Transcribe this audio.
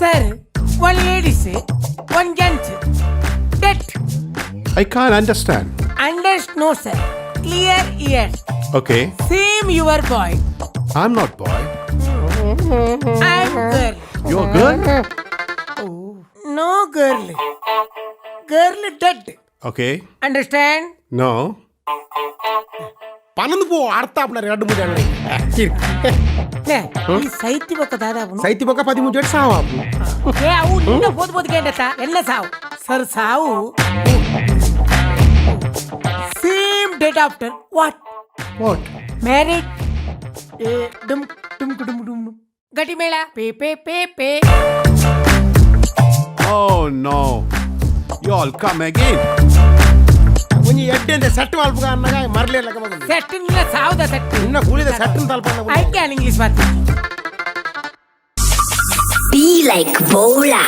Sir, one ladies, one gents dead. I can't understand. Understand no sir, clear ears. Okay. Same your boy. I am not boy. I am girl. You are girl. No girl, girl dead. Okay. Understand? No. ಪನೊಂದು ಪೋ ಅರ್ಥ ಆಪುನ ಎರಡು ಮೂರು ಜನ. ಈ ಸೈತಿ ಬೊಕ್ಕ ದಾದಾಪುನು? ಸೈತಿ ಬೊಕ್ಕ 13 ಜನ ಸಾವು ಆಪುನ. ಏ, ಅವು ನಿನ್ನ ಬೋದ್ ಬೋದ್ ಕೇಂಡತ್ತ ಎಲ್ಲ ಸಾವು ಸರ್ ಸಾವು. Same date after what? What? Married. ಏ ಡುಮ್ ಡುಮ್ ಡುಮ್ ಡುಮ್ ಡುಮ್ ಗಟಿ ಮೇಳ pay pay pay pay. Oh no, you all come again. ಒಂಜಿ ಎಡ್ಡೆ ಅಂದೆ ಸೆಟ್ ಮಲ್ಪುಗ ಅನ್ನಾಗ ಮರ್ಲೆ ಲೆಕ್ಕ ಬಂದು. ಸೆಟ್ ನಿನ್ನ ಸಾವುದ ಸೆಟ್. ಇನ್ನ ಕೂಲಿದ ಸೆಟ್ ತಲ್ಪ. I can English ಮಾತು. Be like Bola.